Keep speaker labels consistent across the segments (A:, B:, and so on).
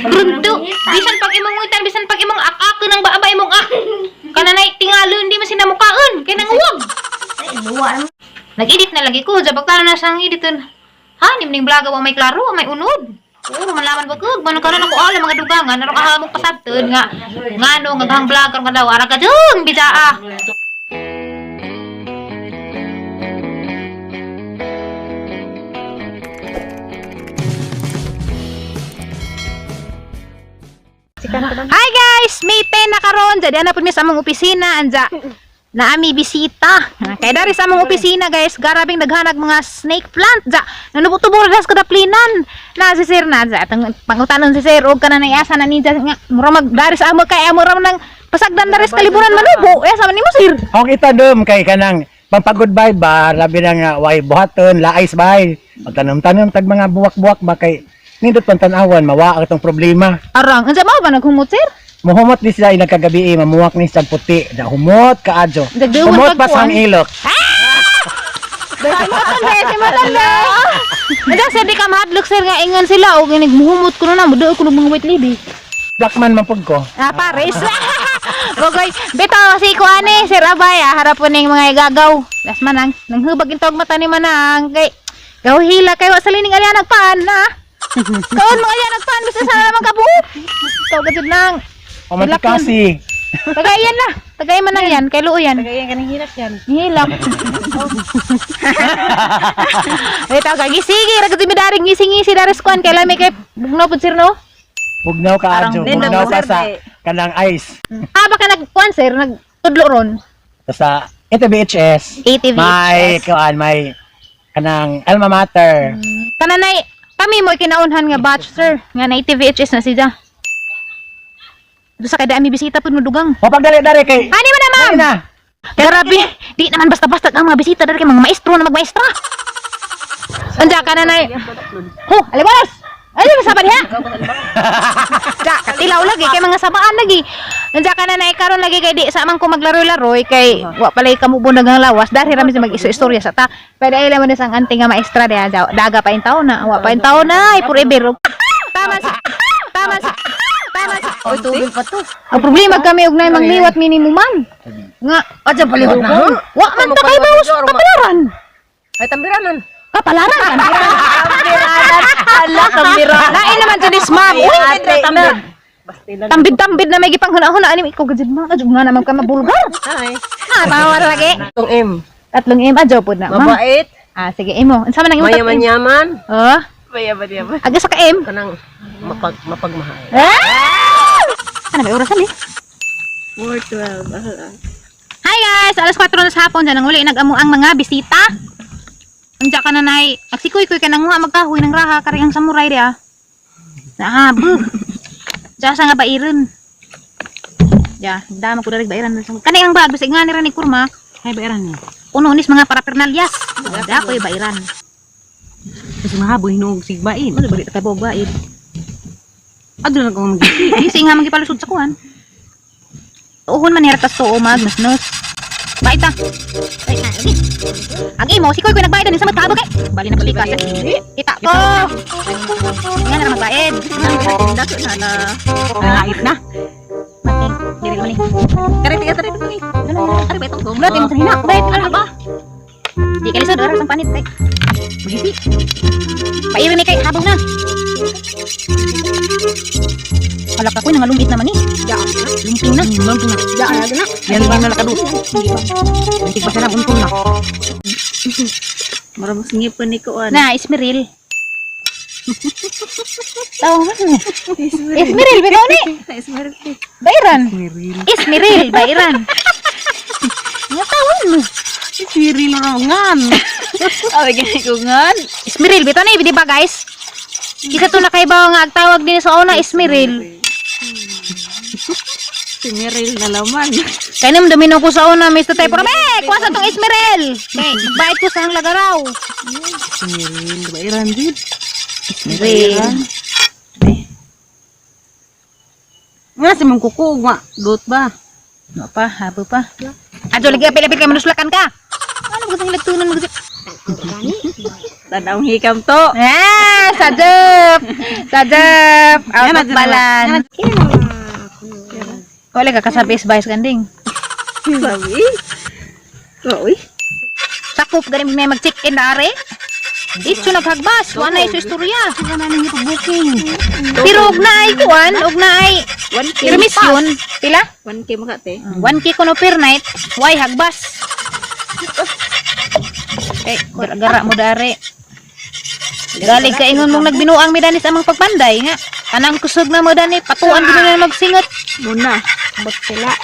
A: Grunto. Bisan pag imong ngitan, bisan pag imong akakon ang baaba imong ah. Kananay tingalon di man sinamukaon kay nanguwag.
B: Ay, luwa naman.
A: Nag-edit na lagi ko, jabak na na siyang editon. Ha, nimning vlog wa may klaro, wa may unod. Oo, malaman ba ko? Manong karon ako alam mga dugangan, arong ahamong pasabton nga ngano nga gahang vlog karon kadlaw ara ka dung bidaa. Hi guys! May 10 na karon. Jadi ana pud mi sa among opisina anja. Naami bisita. Kay dari sa among opisina guys, garabing naghanag mga snake plant ja. Nanubo-tubo ra das kadaplinan. Na si sir na ja atong pangutanon si sir og kana nay asa na ni ja nga mura mag dari sa amo kay amo ra man nang pasagdan dari sa kaliburan manubo. Eh sa man nimo sir.
C: Ang itanom kay kanang pampag-goodbye ba, labi na nga way buhaton, laais bay. Magtanom-tanom tag mga buwak-buwak ba kay nindot pang tan-awan mawa ang itong problema.
A: Arang, unsa mao ba naghumot sir?
C: Muhumot ni sila ilang kagabi eh, mamuwak ni sila puti. Da humot kaadyo.
A: Dagdawan
C: Humot pa
A: pagkuan.
C: sa ilok.
A: Simutan be, simutan be. Unsa sir di ka mahadlok sir nga ingon sila og inig muhumot kuno na muduol kuno mga white lady.
C: Blackman man pud ko.
A: Ah, pares. Bogoy, bitaw si kuane, Sir Abay, ah, harapon ning mga igagaw. Las manang, nanghubag intog mata ni manang kay gawhila kay wa sa lining alyanag paan na. Kaon mga alyanag paan basta sa naman kabuo. Ikaw gajud nang.
C: Omantikasi.
A: Tagayan na. Tagay man lang yan, kay luo yan.
B: Tagayan ka ng hirap yan.
A: Hilak. Bitaw kay gisigi, ra gud mi daring ngisi-ngisi daris kuan kay lami kay bugnaw pud sir no.
C: Bugnaw kaadyo.
B: Parang din
C: Bugnaw
B: daw,
C: pa
B: sir,
C: sa
B: eh.
C: kanang ice.
A: Ah, baka nagkuan sir, nagtudlo ron.
C: Sa ATBHS.
A: ATVHS.
C: May kuan may kanang alma mater.
A: Kananay, kami mo kinaunhan nga batch sir, nga na ATVHS na siya. Doon sa kay dami bisita pud mo dugang.
C: O pagdali-dali kay
A: Ani man na ma'am.
C: Dali na.
A: Grabe, di naman basta-basta ang mga bisita dari kay mga maestro na magmaestra. Anja ka na nay. Ho, alibalos. Ay, masaba diha. Ja, katilaw lagi kay mga sabaan lagi. Anja ka na nay karon lagi kay di sa man ko maglaro-laroy kay wa palay kamubo nagang lawas dari ra mi sa mag-iso-istorya sa ta. Pwede ay mo ni sang ante nga maestra diha daw. Daga pa in taon na, wa pa in taon na, ay forever. Tama si Tama si Tama si
B: Oy, tubig pa to.
A: Ang problema kami og nay mangliwat minimum ma'am. Nga
B: Adyan paliwat na. ha?
A: Wa man ta kay bawas kapalaran.
B: Ay, tambiranan.
A: Kapalaran
B: Tambiranan. Ala, tambiranan.
A: Lain naman jud is ma'am. Uy,
B: Ate na. Bastilan.
A: tambid-tambid na may gipanghuna-huna ani ikaw gajud ma'am. Adyo nga naman ka mabulgar.
B: Ay.
A: Ah, tawa ra lagi.
B: Itong M.
A: Tatlong M adyo pud na ma'am.
B: Mabait.
A: Ah, sige imo. Unsa man ang imo tatlong M?
B: Mayaman-yaman.
A: Oh,
B: Mayaman-yaman.
A: aga sa ka M.
B: Kanang mapagmahal.
A: Ah! Ano may orasan eh?
B: 4:12.
A: Hi guys, alas 4 na sa hapon dyan ang uli nag-amo ang mga bisita. Andiya ka na nay, agsikoy-koy ka nanguha magkahoy ng raha kari ang samurai dia. Naabo. Diya sa nga bairon. Ya, dama ko darig bairan. Kani ang bag bisig nga ni ra ni kurma.
D: Ay, bairan niya.
A: Uno nis mga parapernalyas. Da ko'y bairan.
D: Kasi mahaboy hinuog sigbain.
A: Ano balik kay bog baid.
D: Adto na ko magisi.
A: Di nga magipalusod sa kuan. Tuhon man hirap tas tuo mag nus. Bait ta. Ay, ay, ang imo si Koy Koy nagbayad din sa magkaabog kay. Bali na palika. Kita ko. Nga na magbayad.
B: Dato na na.
D: Nangait na.
A: Mati. Dili man ni.
B: Kare, tiga, tare, tare. Ari ba itong
A: Wala timong sanhina. Bayad ano ba? Di kay lisod oras ang panit kay. Magisi. Pairi ni kay habong na. Alak ako nangalumbit naman ni. Lumping na.
D: Lumping na.
B: Daan na na.
D: Yan ba na nakadu? Antik pa sila untong na.
B: Mura mas ngipon ni kuan.
A: Na, Ismiril. Tawag mo. Ismiril, bitaw ni.
B: Ismiril.
A: Bayran.
D: Miril.
A: Ismiril, bayran. Nga tawag mo.
D: Miril rongan.
B: Ay, gani ko ngan.
A: Ismiril, bitaw ni, di ba guys? Isa to nakaibaw nga ang tawag din sa una, Ismiril.
D: Si Miril na laman.
A: Kaya naman dumino ko sa una, Mr. Tay, pero eh, kuha sa tong Ismiril. May, bait ko sa ang lagaraw.
D: Si Miril, bairan din.
A: Ismiril.
D: Nga si mong kuko nga. Dot ba?
A: No pa, habo pa. Adyo, lagi apil-apil kay manuslakan ka. Ano ba gusto nilagtunan mo gusto?
B: Tanawng hikam to.
A: Ah, sadep. Sadep. Out of balance. Wala ka kasabis bayas ganding.
B: Sabi. Uy.
A: Sakop ganin may mag-check-in na are. Dito naghagbas, wala na istorya. Pero og naay kuan, og naay
B: 1K.
A: permission, pila?
B: 1K maka te.
A: 1K kuno per night, why hagbas? Eh, gara-gara mo dare. Galig ka ingon mong nagbinuang mi danis amang pagpanday nga. Kanang kusog na mo dani, patuan gid na magsingot.
B: Muna.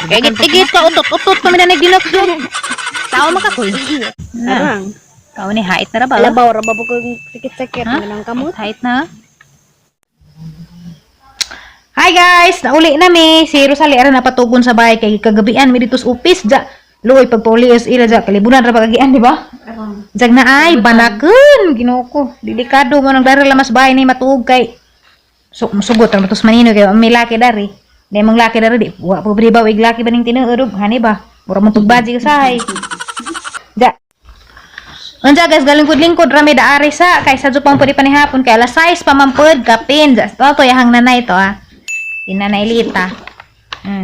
A: Kay igit-igit ka utot-utot pa mi dani ginakdot. Tao makakul. Na.
B: Arang.
A: Tao ni hait na ra ba?
E: Labaw ra ba kung sakit-sakit
A: Ha?
E: ng kamot.
A: Hait na. Hi guys, nauli na mi. Si Rosalie ara napatugon sa bahay kay kagabian mi dito sa upis ja. Luoy pagpauli is ila ja kalibunan ra pagagian di ba? Jag na ay banaken Ginoo ko. Delikado mo nang dari lamas bahay ni matuog kay so musugot ra matos manino kay may laki dari. Di mong laki dari di wa pobre ba wig laki ba ning tinuod og hani ba? Mura mong tugbaji usahay. Ja. Unsa guys, galing lingkod rami daari sa kay sa jupang pwede panihapon kay alas 6 pa man pod kapin. Ja, to to yahang nanay to ah. Si Nanay Lita.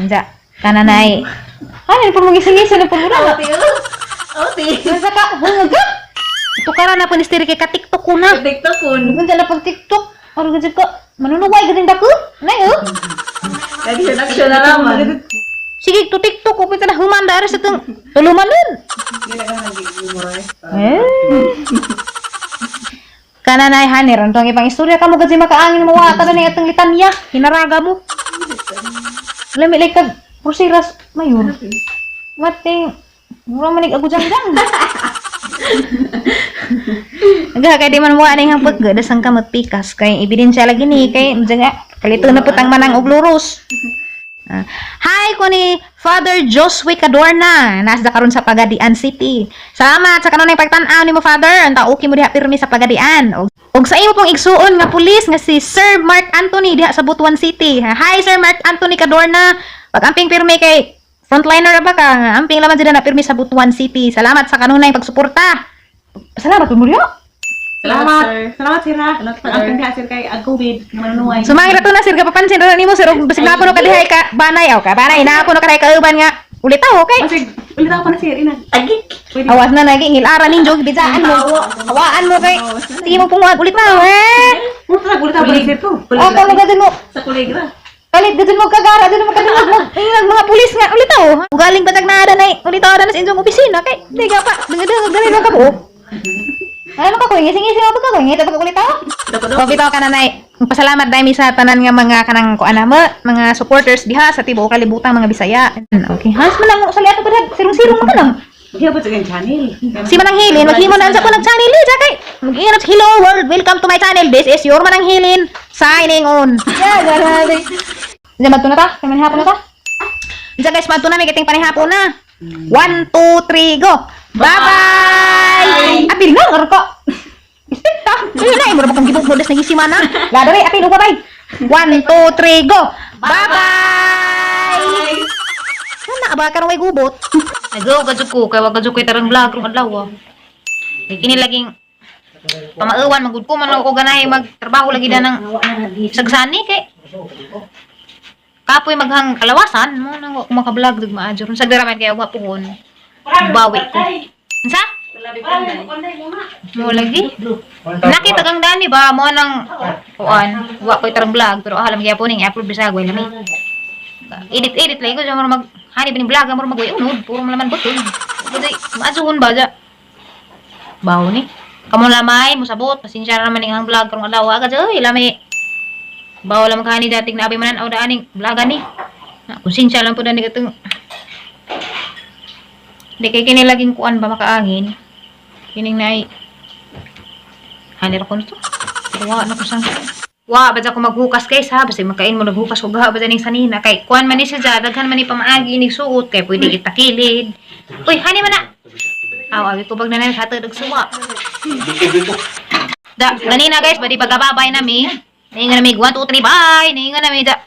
A: Ja. Kananay. Ano po magising-gising na po mura.
B: Oti.
A: Unsa ka hungag ka? Ito na po ni Stiri kay ka-TikTok ko na.
B: TikTok kun.
A: Unsa na pag TikTok? Ano gud ka? Manunuway gud ko. Nay oh.
B: Action action na naman.
A: Sige, to TikTok ko na human daari sa tong tulumanon. Eh. Kananay hani ron tong ibang istorya kamo gud si makaangin mo wa ta na atong litanya hinaraga mo. Lami like kag pursiras mayor. Mating mura manig ako jangjang. Aga kay di man mo ani hang pagga dasang ka magpikas kay ebidensya lagi ni kay nga kalito na putang manang og luros. Ah. Hi ko ni Father Josue Cadorna. Nasa karon sa Pagadian City. Salamat sa kanunay pagtan-aw nimo Father. Ang okay mo diha pirmi sa Pagadian. Og sa imo pong igsuon nga pulis nga si Sir Mark Anthony diha sa Butuan City. Hi Sir Mark Anthony Cadorna. Pag-amping pirmi kay frontliner ra ba ka? Amping laman sila na pirmi sa Butuan City. Salamat sa kanunay pagsuporta. Salamat po muryo.
D: Salamat. Salamat sir ha. Pag-amping ka sir kay ag COVID nga manunuay.
A: Sumangit to na sir kapapansin ra nimo sir og basig na ko no kadihay ka banay aw ka banay na ako no kadihay kauban nga ulit aw okay.
D: Sir, ulit ako na sir ina.
B: Agik.
D: Pwede.
A: Awas na naging hilara ninyo, bidaan mo. Hawaan mo kay. Sige mo punguan ulit na, eh.
D: Ulit ako na sir ko.
A: Ako mo gadun mo.
B: Sa kuligra.
A: Kalit gadun mo kagara, gadun mo kadungog mo. Ingag mga pulis nga ulit aw. Ugaling batag na adan ay ulit aw na sa inyong opisina kay. Di ka pa, dungag dali lang ka po. Ano ka ko ngising-ngising ako ka ko ngita pa ulit aw.
B: Dapat
A: O bitaw ka nanay. Pasalamat dahil mi sa tanan nga mga kanang kuan mo, mga supporters diha sa tibuok kalibutan mga Bisaya. Okay, hans man lang sa liato pa sirong-sirong man ka lang.
D: Di ba sa channel?
A: Si Manang Hilin, maghimo na sa ko nag-channel eh, kay. Mag-ingat, hello world, welcome to my channel. This is your Manang Hilin, signing on. Yeah, grabe. Diyan, madto na ta? Kay manihapon na ta? Diyan guys, madto na, may kiting panihapon na. 1, 2, 3, go! Bye-bye! Apil na, aron ko. Isip ta. Ayun na, mura ba kang gibog mo, das nagisima na. Ladari, apil, bye-bye. 1, 2, 3, go! Bye-bye! Ano ba karon way gubot? Nagaw ka jud ko kay wa ka jud koy tarang vlog rong adlaw. Ah. Kay kini laging pamauwan magud ko man ako ganahi magtrabaho lagi da ng sagsani kay kapoy maghang kalawasan mo nang wa ko maka-vlog dug maadyo ron sa dira man kay wa puhon. Bawi ko. Unsa? Mo lagi? Nakita kang dani ba mo nang kuan wa koy tarang vlog pero alam gyapon ning i-upload bisag way lami. Edit edit lang ko sa mag hani ba ning vlog amor mag unod puro man laman butod. Kundi maasuhon ba ja. Bawo ni. Kamo lamay musabot pasensya na naman ning ang vlog karong adlaw agad oy lami. Bawo lamang kani dating naabi manan aw daaning vlog ani. Na konsensya lang po dani katong Di kay kini laging kuan ba makaangin. Kining nay hani ra ko nito. Wa na ko sang Wa ba ko maghukas kay sa basta makain mo naghukas og gaha ba ning sanina kay kuan man ni siya dya, daghan man ni pamaagi ni suot kay pwede itakilid. Uy, hani man na. Aw, awi ko bag na hatod og suwa. Da, ganina guys, badi pagkababay nami. Nainga nami 1 2 3 bye. Nainga nami da.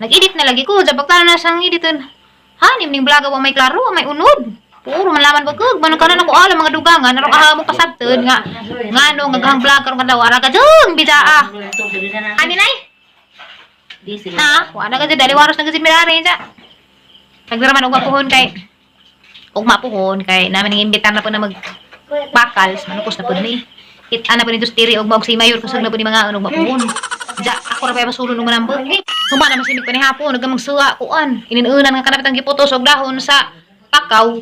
A: Nag-edit na lagi ko, da pagtalo na sang editon. Hanim ning vlog wa may klaro, wa may unod. Puro man laman bagog man kanon ako alam mga dugangan aron aha mo kasabton nga ngano nga gahang vlog karon kadlaw ara ka jung bidaa. Ani nay? Ha, wala ka dyan, daliwaros na kasi mirari siya. Nagdaraman og puhon kay ugma puhon kay namin ang imbitar na po na mag bakal, manukos na po ni. Kita na po ni Dustiri og maog si Mayor kusog na po ni mga ugma puhon. Ja, ako ra pa masulon og manambot. Huma na masimig pa ni hapon, nagamang suwa kuan. Ininunan nga kanapit ang giputos og dahon sa pakaw.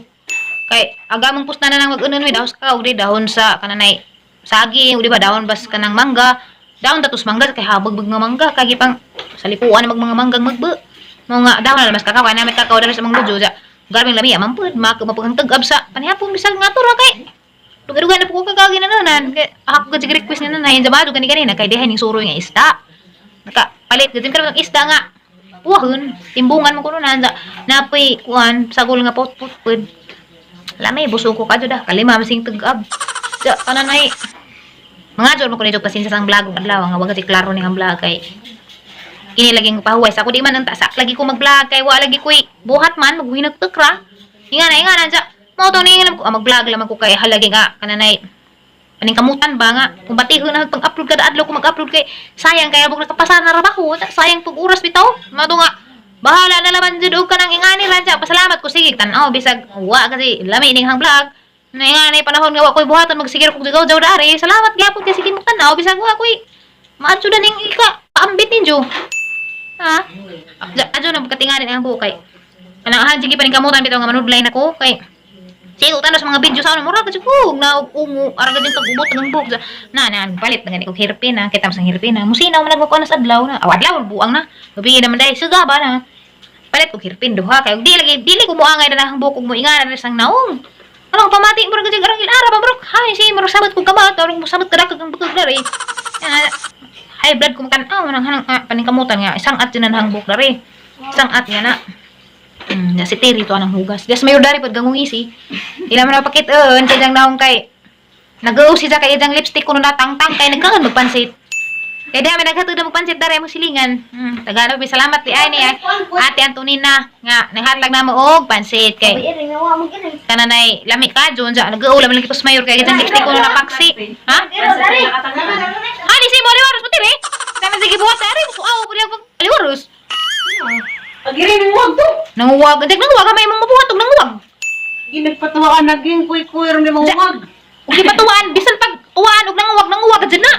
A: Kay agamang pusta na nang mag-unan may dahon sa kakaw, di dahon sa kananay saging, di ba dahon bas kanang mangga. Dahon tatos mangga kay habag bag nga mangga kay gipang salipuan mag mga manggang magbe. Mga dahon na mas kakao kay namin kakao dali sa mga ludyo ja. Garbing lami amang pud mapag ang tag-ab sa panihapon bisag nga to ra kay duga-duga na po ko kagagi na nanan. Kay ako ka request ni nanay jamado gani gani na kay dihay ning suroy nga isda. Naka palit gid karon ang isda nga puwahon timbungan mo kuno na napoy kuan sagol nga pot-pot pud. Lamay busog ko kadyo da kalima masing tag-ab. Ja kananay mga jor mo ko nito pasensya sa ang vlog ug adlaw nga wa kasi klaro ni ang vlog kay kini laging pahuway sa ako di man ang tasak lagi ko mag-vlog kay wa lagi ko'y buhat man maghinag tukra inga na ja mo to ni ko mag-vlog lamang ko kay halagi nga kananay paning kamutan ba nga kung batihon na pag-upload kada adlaw ko mag-upload kay sayang kay abog nakapasar na ra ba ko sayang pag oras bitaw mo to nga bahala na laman jud og kanang ingani ra ja pasalamat ko sige tan-aw bisag wa kasi lami ining hang vlog na ingani panahon nga wa ko'y buhaton magsigir kog jigaw jaw dari salamat gyapon kay sige mo tan-aw bisag wa ko'y maadto na ning ika paambit ninyo. Ha? Adyo na katinganin ang buhok kay. Kanang ahan sige pa ning kamutan bitaw nga manudlay nako kay sige utano sa mga video sa ano mura kasi ko na ungo ara gid kag ubot ng buhok na na palit na gani og hairpin na kita sa hairpin na musinaw man nagkuan sa adlaw na aw adlaw buang na gabi naman dai suga ba na palit og hairpin duha kay og di lagi dili ko moangay na ang buhok ug moingana na sang naong anong pamati mura gid arang ilara ba bro hay si mura sabat kog kabat arang musabat kada kag ang bukog dari. Ah, high blood kumakan aw nang hanang paningkamutan nga isang at yun ang buhok dari isang at nga na na si Terry to anang hugas des mayor dari pud gangong isi ila man napakit-on kay jang naong kay nag-uus siya kay jang lipstick kuno natangtang kay nagkaon magpansit kay di may naghatod na magpansit dari mo silingan tagano bi salamat di ay ni ay Ate Antonina nga naghatag na mo og pansit kay kananay lami ka jud sa nag-ulam lang kitos mayor kay jang lipstick kuno napaksi ha. Ani si mo liwaros mo tiri. Taman sige buhat ari mo aw pud yung liwaros.
D: Agiri ni wag to.
A: Nanguwag, antek nanguwag may imong mabuhat og nanguwag.
D: Ginagpatuwaan naging kuy-kuy ron ni mawag.
A: Ug gipatuan bisan pag tuwaan og nanguwag nanguwag jud na.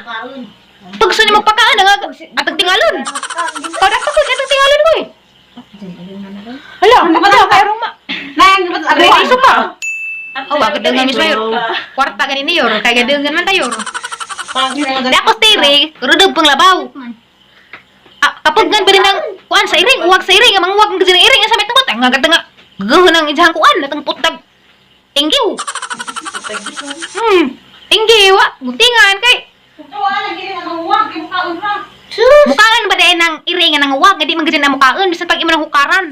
A: Pag gusto nimo magpakaan ang atag tingalon. Kada pa ko atag tingalon ko eh. Hala, ano ba kay rong ma?
D: Nang ba't
A: Agay iso pa. Oh, bakit dangan ni Mayor? Kwarta gani ni Yor, kay gadangan man tayo. Dakos tiri, rudog pang labaw. Ah, kapag gan pa rin ang kuan sa iring, uwag sa iring, ang manguwag ang ng iring, ang samit ng nga nga gagawin ang ijahang kuan, natang putag. Thank you. Thank you, ah. Guntingan kay. Mukaan ba dahil ng iring nga nanguwag, hindi man na mukaan, bisan pag imo nang hukaran.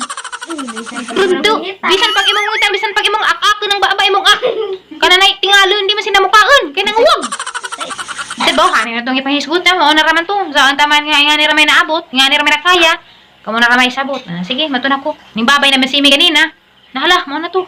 A: Rundo, bisan pag imong utang, bisan pag imong akak ng baaba imong ak. Kananay tingalon, di man sinamukaan, kay nanguwag. Diba, kanin na itong ipahisgot na, mao na raman to. Saan taman nga, nga ni ramay naabot, nga ni ramay nakaya. Kamo na ramay sabot. Ah, sige, matun ako. Ning babay naman si Imi ganina. Nahala, mao na to.